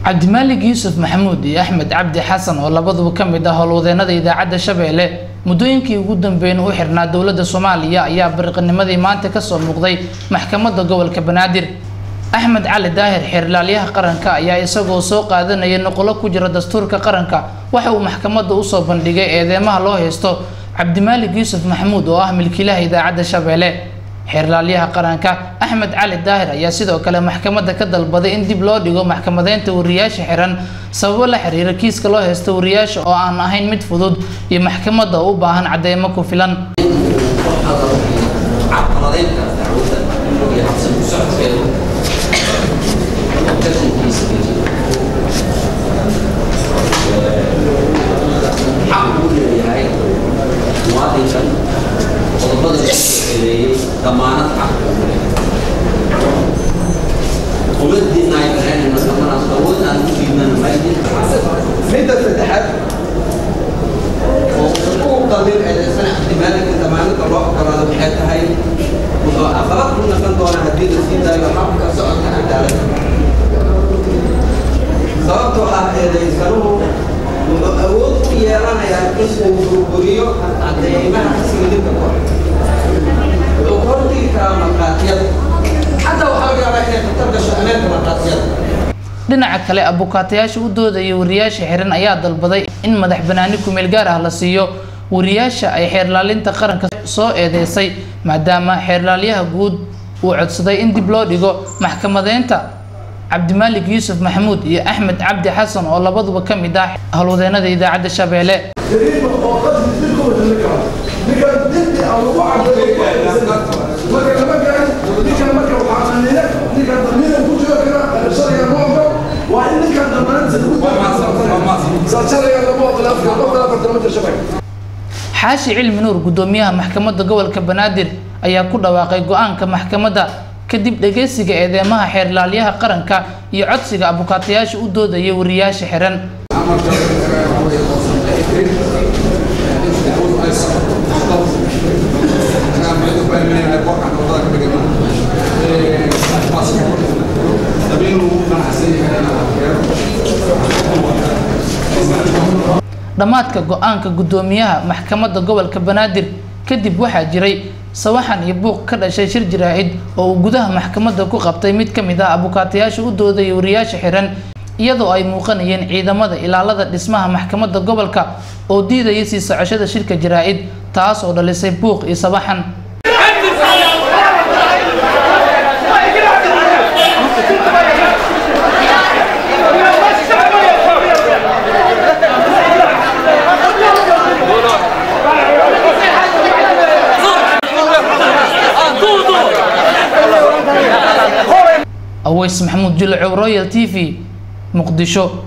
Cabdimaalig Yuusuf Maxamuud iyo Axmed Cabdi Xasan oo labaduba ka mid ah howlwadeenada idaacadda Shabeelle muddooyinkii ugu dambeeyay u xirnaa dowladda Soomaaliya ayaa bariqnimadii maanta ka soo muuqday maxkamadda gobolka Banaadir. Axmed Cali Daahir, xeerlaalyaha qaranka, ayaa isagoo soo qaadanaya nuqullo ku jira dastuurka qaranka waxa uu maxkamadda usoo bandhigay eedeymaha loo haysto Cabdimaalig Yuusuf Maxamuud oo ah milkiilaha idaacadda Shabeelle. Xeerlaalyaha qaranka Axmed Cali Daahir ayaa sidoo kale maxkamadda ka dalbaday in dib loo dhigo maxkamadeynta wariyaasha xiran sababo la xiriira kiiska loo haysto wariyaasha oo aan ahayn mid fudud iyo maxkamadda u baahan cadeymo ku filan. Damaanad xaq ugu leeyahay uma dinaay karaynayno damaanaad awood aan u diidnana maydin. Midda saddexaad oo ugu qalin eedeysana Cabdimaalik in damaanada loo ogolaado waxay tahay wuxuu aqalad ku noqon doonaa haddii la sii daayo habka socodka cadaaladda, sababtoo ah eedeysanuhu wuxuu awood u yeelanayaa in uu burburiyo cadeymaha xasilinka ku ah, wuxuu ka hortegi karaa markhaatiyada, xataa waxaa laga yaabaa inay khatar gasho ammaanka markhaatiyada. Dhinaca kale, abukaatayaasha u doodaya wariyaasha xiran ayaa dalbaday in madax banaani kumeel gaar ah la siiyo wariyaasha ay xeerlaalinta qaranka soo eedeysay, maadaama xeerlaalyaha guud uu codsaday in dib loo dhigo maxkamadeynta Cabdimaalig Yuusuf Maxamuud iyo Axmed Cabdi Xasan oo labaduba ka mid ah howlwadeenada idaacadda Shabeelle. Xaashi Cilmi Nuur, guddoomiyaha maxkamadda gobolka Banaadir, ayaa ku dhawaaqay go-aanka maxkamadda kadib dhageysiga eedeymaha xeerlaalyaha qaranka iyo codsiga abukaatayaasha u doodaya wariyaasha xiran. Dhammaadka go-aanka guddoomiyaha maxkamadda gobolka Banaadir kadib waxaa jiray sawaxan iyo buuq ka dhashay shir jaraa'id oo uu gudaha maxkamadda ku qabtay mid ka mid ah abukaatayaasha u doodaya wariyaasha xiran, iyadoo ay muuqanayeen ciidamada ilaalada dhismaha maxkamadda gobolka oo diidaya sii socoshada shirka jaraa'id, taas oo dhalisay buuq iyo sawaxan. Aweys Maxamuud Julacow, Royal TV, Muqdisho.